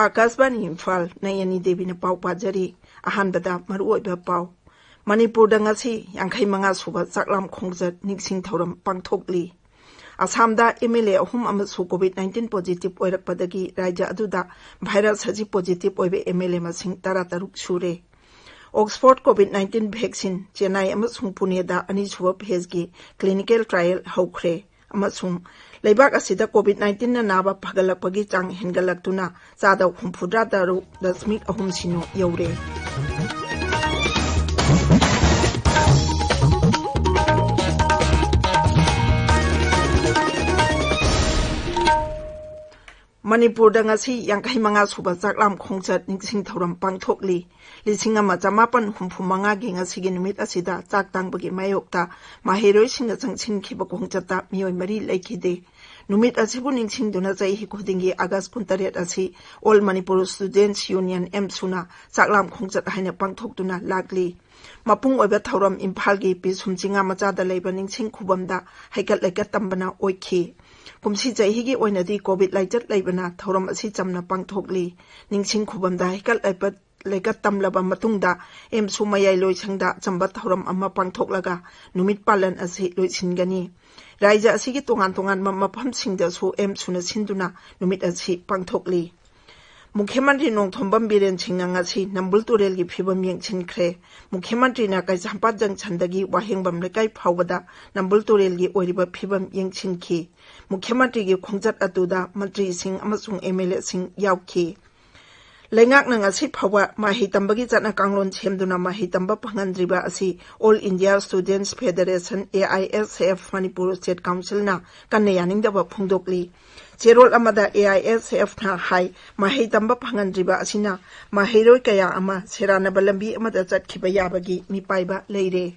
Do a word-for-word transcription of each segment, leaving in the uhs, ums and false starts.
ꯑꯥꯀꯥꯁꯕꯥꯅꯤ ꯏꯝꯐꯥꯜ, ꯅꯌꯅꯤ ꯗꯦꯕꯤꯅ ꯄꯥꯎ ꯄꯥꯖꯔꯤ꯫ ꯑꯍꯥꯟꯕꯗ ꯃꯔꯨꯑꯣꯏꯕ ꯄꯥꯎ꯫ ꯃꯅꯤꯄꯨꯔꯗ ꯉꯁꯤ ꯌꯥꯡꯈꯩ ꯃꯉꯥ ꯁꯨꯕ ꯆꯥꯛꯂꯥꯝ ꯈꯣꯡꯆꯠ ꯅꯤꯡꯁꯤꯡ ꯊꯧꯔꯝ ꯄꯥꯡꯊꯣꯛꯂꯤ꯫ ꯑꯁꯥꯝꯗ ꯑꯦꯝ ꯑꯦꯜ ꯑꯦ ꯑꯍꯨꯝ ꯑꯃꯁꯨ ꯀꯣꯚꯤꯗ ꯅꯥꯏꯟꯇꯤꯟ ꯄꯣꯖꯤꯇꯤꯚ ꯑꯣꯏꯔꯛꯄꯗꯒꯤ ꯔꯥꯖ꯭ꯌ ꯑꯗꯨꯗ ꯚꯥꯏꯔꯁ ꯑꯁꯤ ꯄꯣꯖꯤꯇꯤꯚ ꯑꯣꯏꯕ ꯑꯦꯝ ꯑꯦꯜ ꯑꯦ ꯃꯁꯤꯡ ꯇꯔꯥ ꯇꯔꯨꯛ ꯁꯨꯔꯦ꯫ Oxford COVID nineteen vaccine Chennai ꯑꯃꯁꯨꯡ ꯄꯨꯅꯦꯗ ꯑꯅꯤꯁꯨꯕ ꯐꯦꯖꯀꯤ ꯀ꯭ꯂꯤꯅꯤꯀꯦꯜ ꯇ꯭ꯔꯥꯏꯌꯦꯜ ꯍꯧꯈ꯭ꯔꯦ꯫ ꯑꯃꯁꯨꯡ ꯂꯩꯕꯥꯛ ꯑꯁꯤꯗ ꯀꯣꯚꯤꯗ ꯅꯥꯏꯟꯇꯤꯟꯅ ꯅꯥꯕ ꯐꯒꯠꯂꯛꯄꯒꯤ ꯆꯥꯡ ꯍꯦꯟꯒꯠꯂꯛꯇꯨꯅ ꯆꯥꯗ ꯍꯨꯝꯐꯨꯇꯔꯥ ꯇꯔꯨꯛ ꯗꯁꯃꯤꯛ ꯑꯍꯨꯝ ꯁꯤꯅꯣ ꯌꯧꯔꯦ꯫ ꯃꯅꯤꯄꯨꯔꯗ ꯉꯁꯤ ꯌꯥꯡꯈꯩ ꯃꯉꯥ ꯁꯨꯕ ꯆꯥꯛꯂꯥꯝ ꯈꯣꯡꯆꯠ ꯅꯤꯡꯁꯤꯡ ꯊꯧꯔꯝ ꯄꯥꯡꯊꯣꯛꯂꯤ꯫ ꯂꯤꯁꯤꯡ ꯑꯃ ꯆꯃꯥꯄꯟ ꯍꯨꯝꯐꯨ ꯃꯉꯥꯒꯤ ꯉꯁꯤꯒꯤ ꯅꯨꯃꯤꯠ ꯑꯁꯤꯗ ꯆꯥꯛ ꯇꯥꯡꯕꯒꯤ ꯃꯥꯌꯣꯛꯇ ꯃꯍꯩꯔꯣꯏꯁꯤꯡꯅ ꯆꯪꯁꯤꯟꯈꯤꯕ ꯈꯣꯡꯆꯠꯇ ꯃꯤꯑꯣꯏ ꯃꯔꯤ ꯂꯩꯈꯤꯗꯦ꯫ ꯅꯨꯃꯤꯠ ꯑꯁꯤꯕꯨ ꯅꯤꯡꯁꯤꯡꯗꯨꯅ ꯆꯍꯤ ꯈꯨꯗꯤꯡꯒꯤ ꯑꯥꯒꯁ ꯀꯨꯟꯇꯔꯦꯠ ꯑꯁꯤ All Manipur Students Union, ꯑꯦꯝꯁꯨꯅ ꯆꯥꯛꯂꯥꯝ ꯈꯣꯡꯆꯠ ꯍꯥꯏꯅ ꯄꯥꯡꯊꯣꯛꯇꯨꯅ ꯂꯥꯛꯂꯤ꯫ ꯃꯄꯨꯡ ꯑꯣꯏꯕ ꯊꯧꯔꯝ ꯏꯝꯐꯥꯜꯒꯤ ꯄꯤꯁꯨꯝ ꯆꯤꯉꯥ ꯃꯆꯥꯗ ꯂꯩꯕ ꯅꯤꯡꯁꯤꯡ ꯈꯨꯕꯝꯗ ꯍꯩꯀꯠ ꯂꯩꯀꯠ ꯇꯝꯕꯅ ꯑꯣꯏꯈꯤ꯫ ꯀꯨꯝꯁꯤ ꯆꯍꯤꯒꯤ ꯑꯣꯏꯅꯗꯤ ꯀꯣꯚꯤꯗ ꯂꯥꯏꯆꯠ ꯂꯩꯕꯅ ꯊꯧꯔꯝ ꯑꯁꯤ ꯆꯝꯅ ꯄꯥꯡꯊꯣꯛꯂꯤ꯫ ꯅꯤꯡꯁꯤꯡ ꯈꯨꯕꯝꯗ ꯍꯩꯀꯠ ꯂꯩꯀꯠ ꯇꯝꯂꯕ ꯃꯇꯨꯡꯗ ꯑꯦꯝꯁꯨ ꯃꯌꯥꯏꯂꯣꯏꯁꯪꯗ ꯑꯆꯝꯕ ꯊꯧꯔꯝ ꯑꯃ ꯄꯥꯡꯊꯣꯛꯂꯒ ꯅꯨꯃꯤꯠ ꯄꯥꯂꯟ ꯑꯁꯤ ꯂꯣꯏꯁꯤꯟꯒꯅꯤ꯫ ꯔꯥꯏꯖ꯭ꯌ ꯑꯁꯤꯒꯤ ꯇꯣꯉꯥꯟ ꯇꯣꯉꯥꯟꯕ ꯃꯐꯝꯁꯤꯡꯗꯁꯨ ꯑꯦꯝꯁꯨꯅ ꯁꯤꯟꯗꯨꯅ ꯅꯨꯃꯤꯠ ꯑꯁꯤ ꯄꯥꯡꯊꯣꯛꯂꯤ꯫ ꯃꯨꯈ꯭ꯌ ꯃꯟꯇ꯭ꯔꯤ ꯅꯣꯡꯊꯣꯝꯕꯝ ꯕꯤꯔꯦꯟ ꯁꯤꯡꯅ ꯉꯁꯤ ꯅꯝꯕꯨꯜ ꯇꯨꯔꯦꯜꯒꯤ ꯐꯤꯕꯝ ꯌꯦꯡꯁꯤꯟꯈ꯭ꯔꯦ꯫ ꯃꯨꯈ꯭ꯌ ꯃꯟꯇ꯭ꯔꯤꯅ ꯀꯩꯁꯥꯝꯄꯥꯠ ꯖꯪꯁꯟꯗꯒꯤ ꯋꯥꯍꯦꯡꯕꯝ ꯂꯩꯀꯥꯏ ꯐꯥꯎꯕꯗ ꯅꯝꯕꯨꯜ ꯇꯨꯔꯦꯜꯒꯤ ꯑꯣꯏꯔꯤꯕ ꯐꯤꯕꯝ ꯌꯦꯡꯁꯤꯟꯈꯤ꯫ ꯃꯨꯈ꯭ꯌ ꯃꯟꯇ꯭ꯔꯤꯒꯤ ꯈꯣꯡꯆꯠ ꯑꯗꯨꯗ ꯃꯟꯇ꯭ꯔꯤꯁꯤꯡ ꯑꯃꯁꯨꯡ ꯑꯦꯝ ꯑꯦꯜ ꯑꯦꯁꯤꯡ ꯌꯥꯎꯈꯤ꯫ ꯂꯩꯉꯥꯛꯅ ꯉꯁꯤ ꯐꯥꯎꯕ ꯃꯍꯩ ꯇꯝꯕꯒꯤ ꯆꯠꯅ ꯀꯥꯡꯂꯣꯟ ꯁꯦꯝꯗꯨꯅ ꯃꯍꯩ ꯇꯝꯕ ꯐꯪꯍꯟꯗ꯭ꯔꯤꯕ ꯑꯁꯤ All India Students Federation, A I S F, Manipur state ꯀꯥꯎꯟꯁꯤꯜꯅ ꯀꯟꯅ ꯌꯥꯅꯤꯡꯗꯕ ꯐꯣꯡꯗꯣꯛꯂꯤ꯫ ꯆꯦꯔꯣꯜ ꯑꯃꯗ ꯑꯦ ꯑꯥꯏ ꯑꯦꯁ ꯑꯦꯐꯅ ꯍꯥꯏ, ꯃꯍꯩ ꯇꯝꯕ ꯐꯪꯍꯟꯗ꯭ꯔꯤꯕ ꯑꯁꯤꯅ ꯃꯍꯩꯔꯣꯏ ꯀꯌꯥ ꯑꯃ ꯁꯦꯔꯥꯟꯅꯕ ꯂꯝꯕꯤ ꯑꯃꯗ ꯆꯠꯈꯤꯕ ꯌꯥꯕꯒꯤ ꯃꯤꯄꯥꯏꯕ ꯂꯩꯔꯦ꯫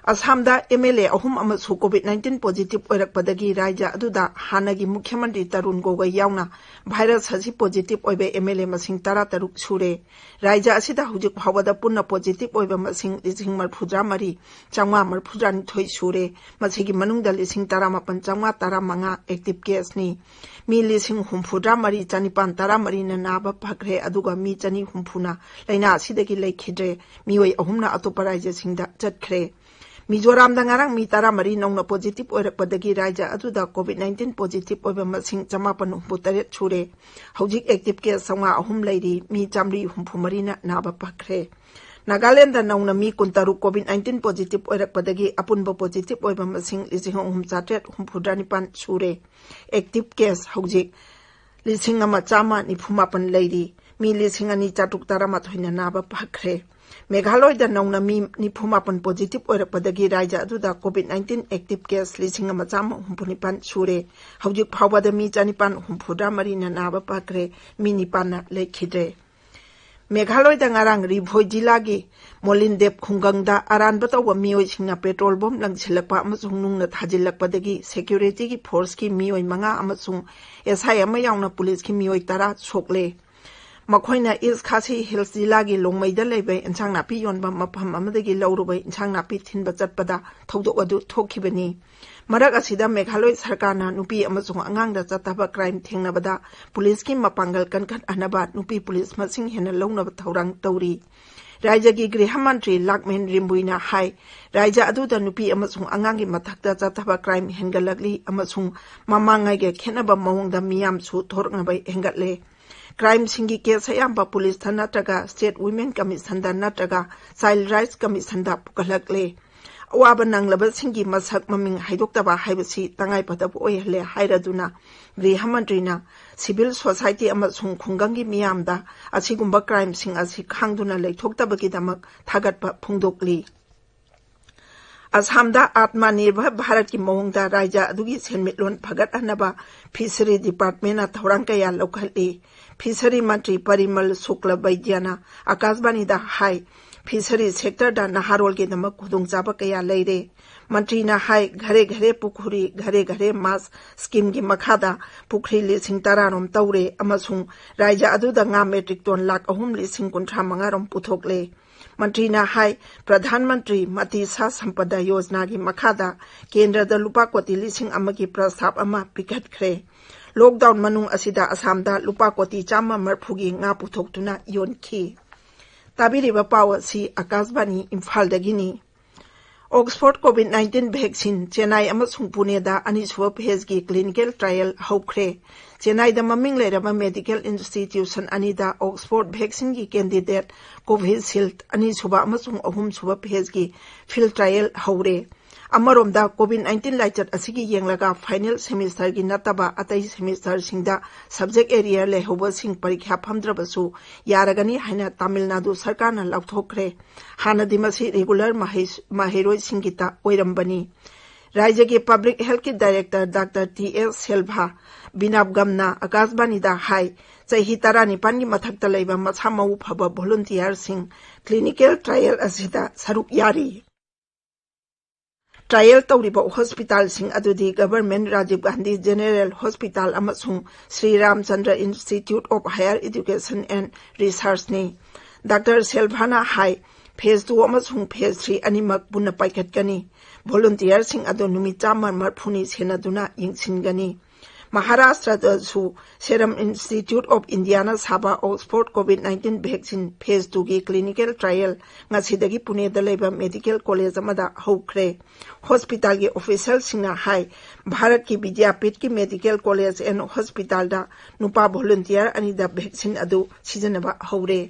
ꯑꯁꯥꯝꯗ ꯑꯦꯝ ꯑꯦꯜ ꯑꯦ ꯑꯍꯨꯝ ꯑꯃꯁꯨ ꯀꯣꯚꯤꯗ ꯅꯥꯏꯟꯇꯤꯟ ꯄꯣꯖꯤꯇꯤꯚ ꯑꯣꯏꯔꯛꯄꯗꯒꯤ ꯔꯥꯖ꯭ꯌ ꯑꯗꯨꯗ ꯍꯥꯟꯅꯒꯤ ꯃꯨꯈ꯭ꯌ ꯃꯟꯇ꯭ꯔꯤ ꯇꯔꯨꯟ ꯒꯣꯒꯣꯏ ꯌꯥꯎꯅ ꯚꯥꯏꯔꯁ ꯑꯁꯤ ꯄꯣꯖꯤꯇꯤꯚ ꯑꯣꯏꯕ ꯑꯦꯝ ꯑꯦꯜ ꯑꯦ ꯃꯁꯤꯡ ꯇꯔꯥꯇꯔꯨꯛ ꯁꯨꯔꯦ꯫ ꯔꯥꯖ꯭ꯌ ꯑꯁꯤꯗ ꯍꯧꯖꯤꯛ ꯐꯥꯎꯕꯗ ꯄꯨꯟꯅ ꯄꯣꯖꯤꯇꯤꯚ ꯑꯣꯏꯕ ꯃꯁꯤꯡ ꯂꯤꯁꯤꯡ ꯃꯔꯤꯐꯨꯇꯔꯥ ꯃꯔꯤ, ꯆꯥꯝꯃꯉꯥ ꯃꯔꯤꯐꯨꯇꯔꯥꯅꯤꯊꯣꯏ ꯁꯨꯔꯦ꯫ ꯃꯁꯤꯒꯤ ꯃꯅꯨꯡꯗ ꯂꯤꯁꯤꯡ ꯇꯔꯥꯃꯥꯄꯟ ꯆꯥꯝꯃꯉꯥ ꯇꯔꯥꯃꯉꯥ ꯑꯦꯛꯇꯤꯚ ꯀꯦꯁꯅꯤ꯫ ꯃꯤ ꯂꯤꯁꯤꯡ ꯍꯨꯝꯐꯨꯇꯔꯥ ꯃꯔꯤ ꯆꯥꯅꯤꯄꯥꯟ ꯇꯔꯥꯃꯔꯤꯅ ꯅꯥꯕ ꯐꯈ꯭ꯔꯦ, ꯑꯗꯨꯒ ꯃꯤ ꯆꯅꯤ ꯍꯨꯝꯐꯨꯅ ꯂꯥꯏꯅꯥ ꯑꯁꯤꯗꯒꯤ ꯂꯩꯈꯤꯗ꯭ꯔꯦ꯫ ꯃꯤꯑꯣꯏ ꯑꯍꯨꯝꯅ ꯑꯇꯣꯞꯄ ꯔꯥꯖ꯭ꯌꯁꯤꯡꯗ ꯆꯠꯈ꯭ꯔꯦ꯫ ꯃꯤꯖꯣꯔꯥꯝꯗ ꯉꯔꯥꯡ ꯃꯤ ꯇꯔꯥꯃꯔꯤ ꯅꯧꯅ ꯄꯣꯖꯤꯇꯤꯚ ꯑꯣꯏꯔꯛꯄꯗꯒꯤ ꯔꯥꯖ꯭ꯌ ꯑꯗꯨꯗ ꯀꯣꯚꯤꯗ ꯅꯥꯏꯟꯇꯤꯟ ꯄꯣꯖꯤꯇꯤꯚ ꯑꯣꯏꯕ ꯃꯁꯤꯡ ꯆꯃꯥꯄꯟ ꯍꯨꯝꯐꯨꯇꯔꯦꯠ ꯁꯨꯔꯦ꯫ ꯍꯧꯖꯤꯛ ꯑꯦꯛꯇꯤꯚ ꯀꯦꯁ ꯆꯥꯝꯃꯉꯥ ꯑꯍꯨꯝ ꯂꯩꯔꯤ, ꯃꯤ ꯆꯥꯃꯔꯤ ꯍꯨꯝꯐꯨ ꯃꯔꯤꯅ ꯅꯥꯕ ꯐꯈ꯭ꯔꯦ꯫ ꯅꯥꯒꯥꯂꯦꯟꯗ ꯅꯧꯅ ꯃꯤ ꯀꯨꯟꯇꯔꯨꯛ ꯀꯣꯚꯤꯗ ꯅꯥꯏꯟꯇꯤꯟ ꯄꯣꯖꯤꯇꯤꯚ ꯑꯣꯏꯔꯛꯄꯗꯒꯤ ꯑꯄꯨꯟꯕ ꯄꯣꯖꯤꯇꯤꯚ ꯑꯣꯏꯕ ꯃꯁꯤꯡ ꯂꯤꯁꯤꯡ ꯑꯍꯨꯝ ꯆꯥꯇ꯭ꯔꯦꯠ ꯍꯨꯝꯐꯨꯇꯔꯥꯅꯤꯄꯥꯟ ꯁꯨꯔꯦ꯫ ꯑꯦꯛꯇꯤꯚ ꯀꯦꯁ ꯍꯧꯖꯤꯛ ꯂꯤꯁꯤꯡ ꯑꯃ ꯆꯥꯝꯃ ꯅꯤꯐꯨ ꯃꯥꯄꯟ ꯂꯩꯔꯤ꯫ ꯃꯤ ꯂꯤꯁꯤꯡ ꯑꯅꯤ ꯆꯥꯇ꯭ꯔꯨꯛ ꯇꯔꯥꯃꯥꯊꯣꯏꯅ ꯅꯥꯕ ꯐꯈ꯭ꯔꯦ꯫ ꯃꯦꯘꯥꯂꯣꯏꯗ ꯅꯧꯅ ꯃꯤ ꯅꯤꯐꯨ ꯃꯥꯄꯟ ꯄꯣꯖꯤꯇꯤꯚ ꯑꯣꯏꯔꯛꯄꯗꯒꯤ ꯔꯥꯖ꯭ꯌ ꯑꯗꯨꯗ ꯀꯣꯚꯤꯗ ꯅꯥꯏꯟꯇꯤꯟ ꯑꯦꯛꯇꯤꯚ ꯀꯦꯁ ꯂꯤꯁꯤꯡ ꯑꯃ ꯆꯥꯝꯃ ꯍꯨꯝꯐꯨ ꯅꯤꯄꯥꯟ ꯁꯨꯔꯦ꯫ ꯍꯧꯖꯤꯛ ꯐꯥꯎꯕꯗ ꯃꯤ ꯆꯥꯅꯤꯄꯥꯟ ꯍꯨꯝꯐꯨꯇꯔꯥ ꯃꯔꯤꯅ ꯅꯥꯕ ꯐꯈ꯭ꯔꯦ꯫ ꯃꯤ ꯅꯤꯄꯥꯟꯅ ꯂꯩꯈꯤꯗ꯭ꯔꯦ꯫ ꯃꯦꯘꯥꯂꯣꯏꯗ ꯉꯔꯥꯡ ꯔꯤꯚꯣꯏ ꯖꯤꯂꯥꯒꯤ ꯃꯣꯂꯤꯟꯗꯦꯞ ꯈꯨꯡꯒꯪꯗ ꯑꯔꯥꯟꯕ ꯇꯧꯕ ꯃꯤꯑꯣꯏꯁꯤꯡꯅ ꯄꯦꯇ꯭ꯔꯣꯜ ꯕꯣꯝ ꯂꯪꯁꯤꯜꯂꯛꯄ ꯑꯃꯁꯨꯡ ꯅꯨꯡꯅ ꯊꯥꯖꯤꯜꯂꯛꯄꯗꯒꯤ ꯁꯦꯀ꯭ꯌꯨꯔꯤꯇꯤꯒꯤ ꯐꯣꯔꯁꯀꯤ ꯃꯤꯑꯣꯏ ꯃꯉꯥ ꯑꯃꯁꯨꯡ ꯑꯦꯁ ꯑꯥꯏ ꯑꯃ ꯌꯥꯎꯅ ꯄꯨꯂꯤꯁꯀꯤ ꯃꯤꯑꯣꯏ ꯇꯔꯥ ꯁꯣꯛꯂꯦ꯫ ꯃꯈꯣꯏꯅ ꯏꯁ ꯈꯥꯁꯤ ꯍꯤꯜꯁ ꯖꯤꯂꯥꯒꯤ ꯂꯣꯡꯃꯩꯗ ꯂꯩꯕ ꯏꯟꯁꯥꯡ ꯅꯥꯄꯤ ꯌꯣꯟꯕ ꯃꯐꯝ ꯑꯃꯗꯒꯤ ꯂꯧꯔꯨꯕ ꯏꯟꯁꯥꯡ ꯅꯥꯄꯤ ꯊꯤꯟꯕ ꯆꯠꯄꯗ ꯊꯧꯗꯣꯛ ꯑꯗꯨ ꯊꯣꯛꯈꯤꯕꯅꯤ꯫ ꯃꯔꯛ ꯑꯁꯤꯗ ꯃꯦꯘꯥꯂꯣꯏ ꯁꯔꯀꯥꯔꯅ ꯅꯨꯄꯤ ꯑꯃꯁꯨꯡ ꯑꯉꯥꯡꯗ ꯆꯠꯊꯕ ꯀ꯭ꯔꯥꯏꯝ ꯊꯦꯡꯅꯕꯗ ꯄꯨꯂꯤꯁꯀꯤ ꯃꯄꯥꯡꯒꯜ ꯀꯟꯈꯠꯍꯟꯅꯕ ꯅꯨꯄꯤ ꯄꯨꯂꯤꯁ ꯃꯁꯤꯡ ꯍꯦꯟꯅ ꯂꯧꯅꯕ ꯊꯧꯔꯥꯡ ꯇꯧꯔꯤ꯫ ꯔꯥꯖ꯭ꯌꯒꯤ ꯒ꯭ꯔꯤꯍ ꯃꯟꯇ꯭ꯔꯤ ꯂꯥꯛꯃꯦꯟ ꯔꯤꯝꯕꯨꯏꯅ ꯍꯥꯏ, ꯔꯥꯖ꯭ꯌ ꯑꯗꯨꯗ ꯅꯨꯄꯤ ꯑꯃꯁꯨꯡ ꯑꯉꯥꯡꯒꯤ ꯃꯊꯛꯇ ꯆꯠꯊꯕ ꯀ꯭ꯔꯥꯏꯝ ꯍꯦꯟꯒꯠꯂꯛꯂꯤ ꯑꯃꯁꯨꯡ ꯃꯃꯥꯡꯉꯩꯒ ꯈꯦꯠꯅꯕ ꯃꯑꯣꯡꯗ ꯃꯤꯌꯥꯝꯁꯨ ꯊꯣꯔꯛꯅꯕ ꯍꯦꯟꯒꯠꯂꯦ꯫ ꯀ꯭ꯔꯥꯏꯝꯁꯤꯡꯒꯤ ꯀꯦꯁ ꯑꯌꯥꯝꯕ ꯄꯨꯂꯤꯁꯇ ꯅꯠꯇ꯭ꯔꯒ ꯁ꯭ꯇꯦꯠ ꯋꯤꯃꯦꯟ ꯀꯃꯤꯁꯟꯗ ꯅꯠꯇ꯭ꯔꯒ ꯆꯥꯏꯜ ꯔꯥꯏꯠꯁ ꯀꯃꯤꯁꯟꯗ ꯄꯨꯈꯠꯂꯛꯂꯦ꯫ ꯑꯋꯥꯕ ꯅꯪꯂꯕꯁꯤꯡꯒꯤ ꯃꯁꯛ ꯃꯃꯤꯡ ꯍꯥꯏꯗꯣꯛꯇꯕ ꯍꯥꯏꯕꯁꯤ ꯇꯉꯥꯏꯐꯗꯕ ꯑꯣꯏꯍꯜꯂꯦ ꯍꯥꯏꯔꯗꯨꯅ ꯒ꯭ꯔꯤꯍ ꯃꯟꯇ꯭ꯔꯤꯅ ꯁꯤꯚꯤꯜ ꯁꯣꯁꯥꯏꯇꯤ ꯑꯃꯁꯨꯡ ꯈꯨꯡꯒꯪꯒꯤ ꯃꯤꯌꯥꯝꯗ ꯑꯁꯤꯒꯨꯝꯕ ꯀ꯭ꯔꯥꯏꯝꯁꯤꯡ ꯑꯁꯤ ꯈꯥꯡꯗꯨꯅ ꯂꯩꯊꯣꯛꯇꯕꯒꯤꯗꯃꯛ ꯊꯥꯒꯠꯄ ꯐꯣꯡꯗꯣꯛꯂꯤ꯫ ꯑꯁꯥꯝꯗ ꯑꯥꯠꯃ ꯅꯤꯔꯚꯔ ꯚꯥꯔꯠꯀꯤ ꯃꯑꯣꯡꯗ ꯔꯥꯖ꯭ꯌ ꯑꯗꯨꯒꯤ ꯁꯦꯟꯃꯤꯠꯂꯣꯟ ꯐꯒꯠꯍꯟꯅꯕ ꯐꯤꯁꯔꯤ ꯗꯤꯄꯥꯔꯠꯃꯦꯟꯅ ꯊꯧꯔꯥꯡ ꯀꯌꯥ ꯂꯧꯈꯠꯂꯤ꯫ ꯐꯤꯁꯔꯤ ꯃꯟꯇ꯭ꯔꯤ ꯄꯔꯤꯃꯜ ꯁꯨꯛꯂ ꯕꯩꯗ꯭ꯌꯅ ꯑꯀꯥꯁꯕꯥꯅꯤꯗ ꯍꯥꯏ, ꯐꯤꯁꯔꯤ ꯁꯦꯛꯇꯔꯗ ꯅꯍꯥꯔꯣꯜꯒꯤꯗꯃꯛ ꯈꯨꯗꯣꯡꯆꯥꯕ ꯀꯌꯥ ꯂꯩꯔꯦ꯫ ꯃꯟꯇ꯭ꯔꯤꯅ ꯍꯥꯏ, ꯘꯔꯦ ꯘꯔꯦ ꯄꯨꯈ꯭ꯔꯤ, ꯘꯔꯦ ꯘꯔꯦ ꯃꯥꯁ ꯁ꯭ꯀꯤꯝꯒꯤ ꯃꯈꯥꯗ ꯄꯨꯈ꯭ꯔꯤ ꯂꯤꯁꯤꯡ ꯇꯔꯥꯔꯣꯝ ꯇꯧꯔꯦ ꯑꯃꯁꯨꯡ ꯔꯥꯏꯖ꯭ꯌ ꯑꯗꯨꯗ ꯉꯥ ꯃꯦꯇ꯭ꯔꯤꯛ ꯇꯣꯟ ꯂꯥꯈ ꯑꯍꯨꯝ ꯂꯤꯁꯤꯡ ꯀꯨꯟꯊ꯭ꯔꯥ ꯃꯉꯥꯔꯣꯝ ꯄꯨꯊꯣꯛꯂꯦ꯫ ꯃꯟꯇ꯭ꯔꯤꯅ ꯍꯥꯏ, ꯄ꯭ꯔꯙꯥꯟ ꯃꯟꯇ꯭ꯔꯤ ꯃꯇꯤꯁꯥ ꯁꯝꯄꯗ ꯌꯣꯖꯅꯥꯒꯤ ꯃꯈꯥꯗ ꯀꯦꯟꯗ꯭ꯔꯗ ꯂꯨꯄꯥ ꯀꯣꯇꯤ ꯂꯤꯁꯤꯡ ꯑꯃꯒꯤ ꯄ꯭ꯔꯁꯇꯥꯕ ꯑꯃ ꯄꯤꯈꯠꯈ꯭ꯔꯦ꯫ ꯂꯣꯛꯗꯥꯎꯟ ꯃꯅꯨꯡ ꯑꯁꯤꯗ ꯑꯁꯥꯝꯗ ꯂꯨꯄꯥ ꯀꯣꯇꯤ ꯆꯥꯝꯃ ꯃꯔꯐꯨꯒꯤ ꯉꯥ ꯄꯨꯊꯣꯛꯇꯨꯅ ꯌꯣꯟꯈꯤ꯫ ꯇꯥꯕꯤꯔꯤꯕ ꯄꯥꯎ ꯑꯁꯤ ꯑꯀꯥꯁꯕꯥꯅꯤ ꯏꯝꯐꯥꯜꯗꯒꯤꯅꯤ꯫ Oxford COVID nineteen vaccine Chennai ꯑꯃꯁꯨꯡ ꯄꯨꯅꯦꯗ ꯑꯅꯤꯁꯨꯕ ꯐꯦꯖꯒꯤ ꯀ꯭ꯂꯤꯅꯤꯀꯦꯜ ꯇ꯭ꯔꯥꯌꯦꯜ ꯍꯧꯈ꯭ꯔꯦ꯫ ꯆꯦꯟꯅꯥꯏꯗ ꯃꯃꯤꯡ ꯂꯩꯔꯕ ꯃꯦꯗꯤꯀꯦꯜ ꯏꯟꯁꯇꯤꯇ꯭ꯌꯨꯁꯟ ꯑꯅꯤꯗ ꯑꯣꯛꯁꯐꯣꯔꯗ ꯚꯦꯛꯁꯤꯟꯒꯤ ꯀꯦꯟꯗꯤꯗꯦꯠ ꯀꯣꯚꯤꯁꯤꯜꯗ ꯑꯅꯤꯁꯨꯕ ꯑꯃꯁꯨꯡ ꯑꯍꯨꯝꯁꯨꯕ ꯐꯦꯖꯒꯤ ꯐꯤꯜꯗ ꯇ꯭ꯔꯥꯌꯦꯜ ꯍꯧꯔꯦ꯫ ꯑꯃꯔꯣꯝꯗ, ꯀꯣꯚꯤꯗ ꯅꯥꯏꯟꯇꯤꯟ ꯂꯥꯏꯆꯠ ꯑꯁꯤꯒꯤ ꯌꯦꯡꯂꯒ ꯐꯥꯏꯅꯦꯜ ꯁꯦꯃꯤꯁꯇꯔꯒꯤ ꯅꯠꯇꯕ ꯑꯇꯩ ꯁꯦꯃꯤꯁꯇꯔꯁꯤꯡꯗ ꯁꯕꯖꯦꯛ ꯑꯦꯔꯤꯌꯔ ꯂꯩꯍꯧꯕꯁꯤꯡ ꯄꯔꯤꯈ꯭ꯌꯥ ꯐꯝꯗ꯭ꯔꯕꯁꯨ ꯌꯥꯔꯒꯅꯤ ꯍꯥꯏꯅ ꯇꯥꯃꯤꯜ ꯅꯥꯗꯨ ꯁꯔꯀꯥꯔꯅ ꯂꯥꯎꯊꯣꯛꯈ꯭ꯔꯦ꯫ ꯍꯥꯟꯅꯗꯤ ꯃꯁꯤ ꯔꯤꯒꯨꯂꯔ ꯃꯍꯩ-, ꯃꯍꯩꯔꯣꯏꯁꯤꯡꯒꯤꯇ ꯑꯣꯏꯔꯝꯕꯅꯤ꯫ ꯔꯥꯏꯖ꯭ꯌꯒꯤ ꯄꯕ꯭ꯂꯤꯛ ꯍꯦꯜꯊꯀꯤ ꯗꯥꯏꯔꯦꯛꯇꯔ ꯗꯥꯛꯇꯔ ꯇꯤ ꯑꯦꯁ ꯁꯦꯜꯚꯥ ꯕꯤꯅꯥꯞꯒꯝꯅ ꯑꯀꯥꯁꯕꯥꯅꯤꯗ ꯍꯥꯏ, ꯆꯍꯤ ꯇꯔꯥꯅꯤꯄꯥꯟꯒꯤ ꯃꯊꯛꯇ ꯂꯩꯕ ꯃꯁꯥ ꯃꯎ ꯐꯕ ꯚꯣꯂꯨꯟꯇꯤꯌꯔꯁꯤꯡ ꯀ꯭ꯂꯤꯅꯤꯀꯦꯜ ꯇ꯭ꯔꯥꯌꯦꯜ ꯑꯁꯤꯗ ꯁꯔꯨꯛ ꯌꯥꯔꯤ꯫ ꯇ꯭ꯔꯥꯌꯦꯜ ꯇꯧꯔꯤꯕ ꯍꯣꯁꯄꯤꯇꯥꯜꯁꯤꯡ ꯑꯗꯨꯗꯤ government Rajiv Gandhi general hospital ꯑꯃꯁꯨꯡ Shri Ramchandra institute of higher education and ꯔꯤꯁꯔꯆꯅꯤ꯫ ꯗꯥꯛꯇꯔ ꯁꯦꯜꯚꯥꯅ ꯍꯥꯏ, ꯐꯦꯖ ꯇꯨ ꯑꯃꯁꯨꯡ ꯐꯦꯖ ꯊ꯭ꯔꯤ ꯑꯅꯤꯃꯛ ꯄꯨꯟꯅ ꯄꯥꯏꯈꯠꯀꯅꯤ꯫ ꯚꯣꯂꯨꯟꯇꯤꯌꯔꯁꯤꯡ ꯑꯗꯨ ꯅꯨꯃꯤꯠ ꯆꯥꯝꯃ ꯃꯔꯐꯨꯅꯤ ꯁꯦꯟꯅꯗꯨꯅ ꯌꯦꯡꯁꯤꯟꯒꯅꯤ꯫ ꯃꯍꯥꯔꯥꯁꯇ꯭ꯔꯗꯁꯨ ꯁꯦꯔꯝ ꯏꯟꯁꯇꯤꯇ꯭ꯌꯨꯠ ꯑꯣꯐ ꯏꯟꯗꯤꯌꯥꯅ ꯁꯥꯕ Oxford COVID nineteen vaccine phase ꯇꯨꯒꯤ ꯀ꯭ꯂꯤꯅꯤꯀꯦꯜ ꯇ꯭ꯔꯥꯌꯦꯜ ꯉꯁꯤꯗꯒꯤ ꯄꯨꯅꯦꯗ ꯂꯩꯕ ꯃꯦꯗꯤꯀꯦꯜ ꯀꯣꯂꯦꯖ ꯑꯃꯗ ꯍꯧꯈ꯭ꯔꯦ꯫ ꯍꯣꯁꯄꯤꯇꯥꯜꯒꯤ ꯑꯣꯐꯤꯁꯤꯌꯦꯜꯁꯤꯡꯅ ꯍꯥꯏ, ꯚꯥꯔꯠꯀꯤ ꯕꯤꯗ꯭ꯌꯥꯄꯤꯊꯀꯤ ꯃꯦꯗꯤꯀꯦꯜ ꯀꯣꯂꯦꯖ ꯑꯦꯟ ꯍꯣꯁꯄꯤꯇꯥꯜꯗ ꯅꯨꯄꯥ ꯚꯣꯂꯨꯟꯇꯤꯌꯔ ꯑꯅꯤꯗ ꯚꯦꯛꯁꯤꯟ ꯑꯗꯨ ꯁꯤꯖꯤꯟꯅꯕ ꯍꯧꯔꯦ꯫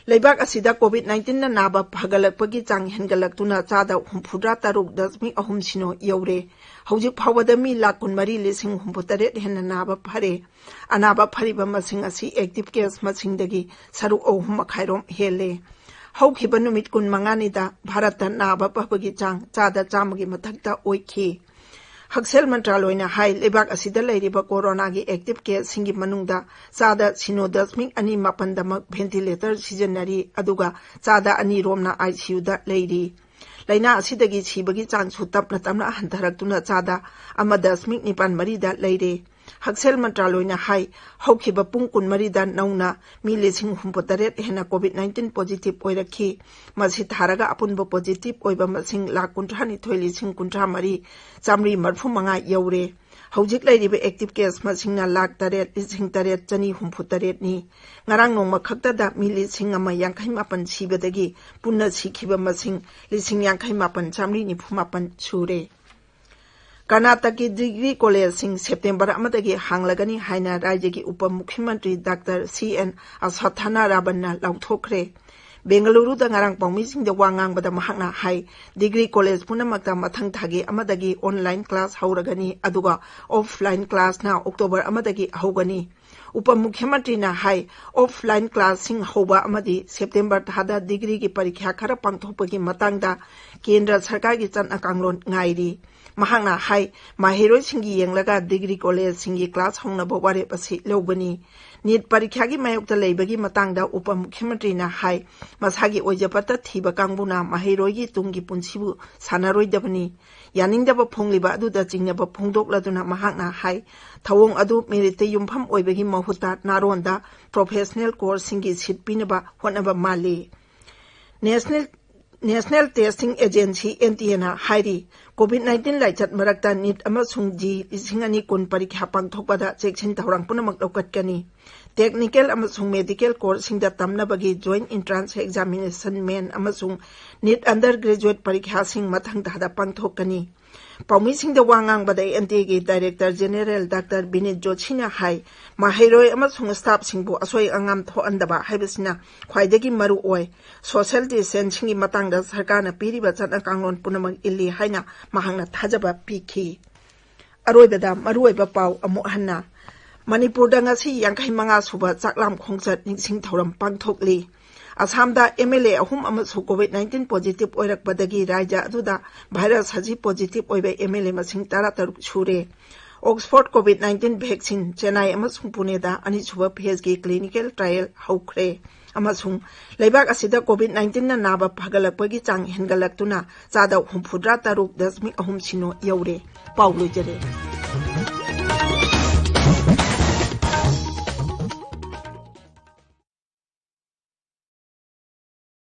ꯂꯩꯕꯥꯛ ꯑꯁꯤꯗ ꯀꯣꯚꯤꯗ ꯅꯥꯏꯟꯇꯤꯟꯅ ꯅꯥꯕ ꯐꯒꯠꯂꯛꯄꯒꯤ ꯆꯥꯡ ꯍꯦꯟꯒꯠꯂꯛꯇꯨꯅ ꯆꯥꯗ ꯍꯨꯝꯐꯨꯇꯔꯥ ꯇꯔꯨꯛ ꯗꯁꯃꯤꯛ ꯑꯍꯨꯝ ꯁꯤꯅꯣ ꯌꯧꯔꯦ꯫ ꯍꯧꯖꯤꯛ ꯐꯥꯎꯕꯗ ꯃꯤ ꯂꯥꯈ ꯀꯨꯟꯃꯔꯤ ꯂꯤꯁꯤꯡ ꯍꯨꯝꯐꯨꯇꯔꯦꯠ ꯍꯦꯟꯅ ꯅꯥꯕ ꯐꯔꯦ꯫ ꯑꯅꯥꯕ ꯐꯔꯤꯕ ꯃꯁꯤꯡ ꯑꯁꯤ ꯑꯦꯛꯇꯤꯚ ꯀꯦꯁ ꯃꯁꯤꯡꯗꯒꯤ ꯁꯔꯨꯛ ꯑꯍꯨꯝ ꯃꯈꯥꯏꯔꯣꯝ ꯍꯦꯜꯂꯦ꯫ ꯍꯧꯈꯤꯕ ꯅꯨꯃꯤꯠ ꯀꯨꯟꯃꯉꯥꯅꯤꯗ ꯚꯥꯔꯠꯇ ꯅꯥꯕ ꯐꯕꯒꯤ ꯆꯥꯡ ꯆꯥꯗ ꯆꯥꯝꯃꯒꯤ ꯃꯊꯛꯇ ꯑꯣꯏꯈꯤ꯫ ꯍꯛꯁꯦꯜ ꯃꯟꯇ꯭ꯔꯥꯂꯣꯏꯅ ꯍꯥꯏ, ꯂꯩꯕꯥꯛ ꯑꯁꯤꯗ ꯂꯩꯔꯤꯕ ꯀꯣꯔꯣꯅꯥꯒꯤ ꯑꯦꯛꯇꯤꯚ ꯀꯦꯁꯁꯤꯡꯒꯤ ꯃꯅꯨꯡꯗ ꯆꯥꯗ ꯁꯤꯅꯣ ꯗꯁꯃꯤꯛ ꯑꯅꯤ ꯃꯥꯄꯟꯗꯃꯛ ꯚꯦꯟꯇꯤꯂꯦꯇꯔ ꯁꯤꯖꯤꯟꯅꯔꯤ, ꯑꯗꯨꯒ ꯆꯥꯗ ꯑꯅꯤ ꯔꯣꯝꯅ ꯑꯥꯏ ꯁꯤ ꯌꯨꯗ ꯂꯩꯔꯤ꯫ ꯂꯥꯏꯅꯥ ꯑꯁꯤꯗꯒꯤ ꯁꯤꯕꯒꯤ ꯆꯥꯡꯁꯨ ꯇꯞꯅ ꯇꯞꯅ ꯍꯟꯊꯔꯛꯇꯨꯅ ꯆꯥꯗ ꯑꯃ ꯗꯁꯃꯤꯛ ꯅꯤꯄꯥꯟ ꯃꯔꯤꯗ ꯂꯩꯔꯦ꯫ ꯍꯛꯁꯦꯜ ꯃꯟꯇ꯭ꯔꯥꯂꯣꯏꯅ ꯍꯥꯏ, ꯍꯧꯈꯤꯕ ꯄꯨꯡ ꯀꯨꯟꯃꯔꯤꯗ ꯅꯧꯅ ꯃꯤ ꯂꯤꯁꯤꯡ ꯍꯨꯝꯐꯨꯇꯔꯦꯠ ꯍꯦꯟꯅ ꯀꯣꯚꯤꯗ ꯅꯥꯏꯟꯇꯤꯟ ꯄꯣꯖꯤꯇꯤꯚ ꯑꯣꯏꯔꯛꯈꯤ꯫ ꯃꯁꯤ ꯊꯥꯔꯒ ꯑꯄꯨꯟꯕ ꯄꯣꯖꯤꯇꯤꯚ ꯑꯣꯏꯕ ꯃꯁꯤꯡ ꯂꯥꯈ ꯀꯨꯟꯊ꯭ꯔꯥꯅꯤꯊꯣꯏ ꯂꯤꯁꯤꯡ ꯀꯨꯟꯊ꯭ꯔꯥ ꯃꯔꯤ ꯆꯥꯃꯔꯤ ꯃꯔꯤꯐꯨ ꯃꯉꯥ ꯌꯧꯔꯦ꯫ ꯍꯧꯖꯤꯛ ꯂꯩꯔꯤꯕ ꯑꯦꯛꯇꯤꯚ ꯀꯦꯁ ꯃꯁꯤꯡꯅ ꯂꯥꯈ ꯇꯔꯦꯠ ꯂꯤꯁꯤꯡ ꯇꯔꯦꯠ ꯆꯅꯤ ꯍꯨꯝꯐꯨ ꯇꯔꯦꯠꯅꯤ꯫ ꯉꯔꯥꯡ ꯅꯣꯡꯃ ꯈꯛꯇꯗ ꯃꯤ ꯂꯤꯁꯤꯡ ꯑꯃ ꯌꯥꯡꯈꯩ ꯃꯥꯄꯟ ꯁꯤꯕꯗꯒꯤ ꯄꯨꯟꯅ ꯁꯤꯈꯤꯕ ꯃꯁꯤꯡ ꯂꯤꯁꯤꯡ ꯌꯥꯡꯈꯩ ꯃꯥꯄꯟ ꯆꯥꯃꯔꯤ ꯅꯤꯐꯨ ꯃꯥꯄꯟ ꯁꯨꯔꯦ꯫ ꯀꯔꯅꯥꯇꯀꯒꯤ ꯗꯤꯒ꯭ꯔꯤ ꯀꯣꯂꯦꯖꯁꯤꯡ ꯁꯦꯞꯇꯦꯝꯕꯔ ꯑꯃꯗꯒꯤ ꯍꯥꯡꯂꯒꯅꯤ ꯍꯥꯏꯅ ꯔꯥꯖ꯭ꯌꯒꯤ ꯎꯄ ꯃꯨꯈ꯭ꯌꯃꯟꯇ꯭ꯔꯤ ꯗꯥꯛꯇꯔ ꯁꯤ ꯑꯦꯟ ꯑꯁꯋꯠꯊꯅꯥꯔꯥꯕꯟꯅ ꯂꯥꯎꯊꯣꯛꯈ꯭ꯔꯦ꯫ ꯕꯦꯡꯒꯂꯨꯔꯨꯗ ꯉꯔꯥꯡ ꯄꯥꯎꯃꯤꯁꯤꯡꯗ ꯋꯥ ꯉꯥꯡꯕꯗ ꯃꯍꯥꯛꯅ ꯍꯥꯏ, ꯗꯤꯒ꯭ꯔꯤ ꯀꯣꯂꯦꯖ ꯄꯨꯝꯅꯃꯛꯇ ꯃꯊꯪ ꯊꯥꯒꯤ ꯑꯃꯗꯒꯤ ꯑꯣꯟꯂꯥꯏꯟ ꯀ꯭ꯂꯥꯁ ꯍꯧꯔꯒꯅꯤ, ꯑꯗꯨꯒ ꯑꯣꯐꯂꯥꯏꯟ ꯀ꯭ꯂꯥꯁꯅ ꯑꯣꯛꯇꯣꯕꯔ ꯑꯃꯗꯒꯤ ꯍꯧꯒꯅꯤ꯫ ꯎꯄ ꯃꯨꯈ꯭ꯌꯃꯟꯇ꯭ꯔꯤꯅ ꯍꯥꯏ, ꯑꯣꯐꯂꯥꯏꯟ ꯀ꯭ꯂꯥꯁꯁꯤꯡ ꯍꯧꯕ ꯑꯃꯗꯤ ꯁꯦꯞꯇꯦꯝꯕꯔ ꯊꯥꯗ ꯗꯤꯒ꯭ꯔꯤꯒꯤ ꯄꯔꯤꯈ꯭ꯌꯥ ꯈꯔ ꯄꯥꯡꯊꯣꯛꯄꯒꯤ ꯃꯇꯥꯡꯗ ꯀꯦꯟꯗ꯭ꯔ ꯁꯔꯀꯥꯔꯒꯤ ꯆꯠꯅ ꯀꯥꯡꯂꯣꯟ ꯉꯥꯏꯔꯤ꯫ ꯃꯍꯥꯛꯅ ꯍꯥꯏ, ꯃꯍꯩꯔꯣꯏꯁꯤꯡꯒꯤ ꯌꯦꯡꯂꯒ ꯗꯤꯒ꯭ꯔꯤ ꯀꯣꯂꯦꯖꯁꯤꯡꯒꯤ ꯀ꯭ꯂꯥꯁ ꯍꯧꯅꯕ ꯋꯥꯔꯦꯞ ꯑꯁꯤ ꯂꯧꯕꯅꯤ꯫ ꯅꯤꯠ ꯄꯔꯤꯈ꯭ꯌꯥꯒꯤ ꯃꯥꯌꯣꯛꯇ ꯂꯩꯕꯒꯤ ꯃꯇꯥꯡꯗ ꯎꯄ ꯃꯨꯈ꯭ꯌꯃꯟꯇ꯭ꯔꯤꯅ ꯍꯥꯏ, ꯃꯁꯥꯒꯤ ꯑꯣꯏꯖꯕꯇ ꯊꯤꯕ ꯀꯥꯡꯕꯨꯅ ꯃꯍꯩꯔꯣꯏꯒꯤ ꯇꯨꯡꯒꯤ ꯄꯨꯟꯁꯤꯕꯨ ꯁꯥꯟꯅꯔꯣꯏꯗꯕꯅꯤ꯫ ꯌꯥꯅꯤꯡꯗꯕ ꯐꯣꯡꯂꯤꯕ ꯑꯗꯨꯗ ꯆꯤꯡꯅꯕ ꯐꯣꯡꯗꯣꯛꯂꯗꯨꯅ ꯃꯍꯥꯛꯅ ꯍꯥꯏ, ꯊꯧꯑꯣꯡ ꯑꯗꯨ ꯃꯦꯔꯤꯠꯇ ꯌꯨꯝꯐꯝ ꯑꯣꯏꯕꯒꯤ ꯃꯍꯨꯠꯇ ꯅꯥꯔꯣꯟꯗ ꯄ꯭ꯔꯣꯐꯦꯁꯅꯦꯜ ꯀꯣꯔꯁꯁꯤꯡꯒꯤ ꯁꯤꯠ ꯄꯤꯅꯕ ꯍꯣꯠꯅꯕ ꯃꯥꯜꯂꯤ꯫ National, national testing agency, N T ꯑꯦꯅ ꯍꯥꯏꯔꯤ, ꯀꯣꯚꯤꯗ ꯅꯥꯏꯟꯇꯤꯟ ꯂꯥꯏꯆꯠ ꯃꯔꯛꯇ ꯅꯤꯠ ꯑꯃꯁꯨꯡ ꯖꯤ ꯂꯤꯁꯤꯡ ꯑꯅꯤ ꯀꯨꯟ ꯄꯔꯤꯈ꯭ꯌꯥ ꯄꯥꯡꯊꯣꯛꯄꯗ ꯆꯦꯛꯁꯤꯟ ꯊꯧꯔꯥꯡ ꯄꯨꯝꯅꯃꯛ ꯂꯧꯈꯠꯀꯅꯤ꯫ ꯇꯦꯛꯅꯤꯀꯦꯜ ꯑꯃꯁꯨꯡ ꯃꯦꯗꯤꯀꯦꯜ ꯀꯣꯔꯁꯁꯤꯡꯗ ꯇꯝꯅꯕꯒꯤ ꯖꯣꯏꯟꯠ ꯏꯟꯇ꯭ꯔꯥꯟꯁ ꯑꯦꯛꯖꯥꯃꯤꯅꯦꯁꯟ, ꯃꯦꯟ, ꯑꯃꯁꯨꯡ ꯅꯤꯠ ꯑꯟꯗꯔ ꯒ꯭ꯔꯦꯖꯨꯑꯦꯠ ꯄꯔꯤꯈ꯭ꯌꯥꯁꯤꯡ ꯃꯊꯪ ꯊꯥꯗ ꯄꯥꯡꯊꯣꯛꯀꯅꯤ꯫ ꯄꯥꯎꯃꯤꯁꯤꯡꯗ ꯋꯥ ꯉꯥꯡꯕꯗ ꯑꯦꯟ ꯇꯤ ꯑꯦꯒꯤ ꯗꯥꯏꯔꯦꯛꯇꯔ ꯖꯦꯅꯦꯔꯦꯜ ꯗꯥꯛꯇꯔ ꯕꯤꯅꯤꯠ ꯖꯣꯁꯤꯅ ꯍꯥꯏ, ꯃꯍꯩꯔꯣꯏ ꯑꯃꯁꯨꯡ ꯁ꯭ꯇꯥꯐꯁꯤꯡꯕꯨ ꯑꯁꯣꯏ ꯑꯉꯥꯝ ꯊꯣꯛꯍꯟꯗꯕ ꯍꯥꯏꯕꯁꯤꯅ ꯈ꯭ꯋꯥꯏꯗꯒꯤ ꯃꯔꯨ ꯑꯣꯏ꯫ ꯁꯣꯁꯦꯜ ꯗꯤꯁꯇꯦꯟꯁꯤꯡꯒꯤ ꯃꯇꯥꯡꯗ ꯁꯔꯀꯥꯔꯅ ꯄꯤꯔꯤꯕ ꯆꯠꯅ ꯀꯥꯡꯂꯣꯟ ꯄꯨꯝꯅꯃꯛ ꯏꯜꯂꯤ ꯍꯥꯏꯅ ꯃꯍꯥꯛꯅ ꯊꯥꯖꯕ ꯄꯤꯈꯤ꯫ ꯑꯔꯣꯏꯕꯗ ꯃꯔꯨꯑꯣꯏꯕ ꯄꯥꯎ ꯑꯃꯨꯛ ꯍꯟꯅ꯫ ꯃꯅꯤꯄꯨꯔꯗ ꯉꯁꯤ ꯌꯥꯡꯈꯩ ꯃꯉꯥ ꯁꯨꯕ ꯆꯥꯛꯂꯥꯝ ꯈꯣꯡꯆꯠ ꯅꯤꯡꯁꯤꯡ ꯊꯧꯔꯝ ꯄꯥꯡꯊꯣꯛꯂꯤ꯫ ꯑꯁꯥꯝꯗ ꯑꯦꯝ ꯑꯦꯜ ꯑꯦ ꯑꯍꯨꯝ ꯑꯃꯁꯨ ꯀꯣꯚꯤꯗ ꯅꯥꯏꯟꯇꯤꯟ ꯄꯣꯖꯤꯇꯤꯚ ꯑꯣꯏꯔꯛꯄꯗꯒꯤ ꯔꯥꯖ꯭ꯌ ꯑꯗꯨꯗ ꯚꯥꯏꯔꯁ ꯑꯁꯤ ꯄꯣꯖꯤꯇꯤꯚ ꯑꯣꯏꯕ ꯑꯦꯝ ꯑꯦꯜ ꯑꯦ ꯃꯁꯤꯡ ꯇꯔꯥꯇꯔꯨꯛ ꯁꯨꯔꯦ꯫ Oxford COVID nineteen vaccine Chennai ꯑꯃꯁꯨꯡ ꯄꯨꯅꯦꯗ ꯑꯅꯤꯁꯨꯕ ꯐꯦꯖꯀꯤ ꯀ꯭ꯂꯤꯅꯤꯀꯦꯜ ꯇ꯭ꯔꯥꯏꯌꯦꯜ ꯍꯧꯈ꯭ꯔꯦ꯫ ꯑꯃꯁꯨꯡ ꯂꯩꯕꯥꯛ ꯑꯁꯤꯗ ꯀꯣꯚꯤꯗ ꯅꯥꯏꯟꯇꯤꯟꯅ ꯅꯥꯕ ꯐꯒꯠꯂꯛꯄꯒꯤ ꯆꯥꯡ ꯍꯦꯟꯒꯠꯂꯛꯇꯨꯅ ꯆꯥꯗ ꯍꯨꯝꯐꯨꯇꯔꯥ ꯇꯔꯨꯛ ꯗꯁꯃꯤꯛ ꯑꯍꯨꯝ ꯁꯤꯅꯣ ꯌꯧꯔꯦ꯫ ꯄꯥꯎ ꯂꯣꯏꯖꯔꯦ꯫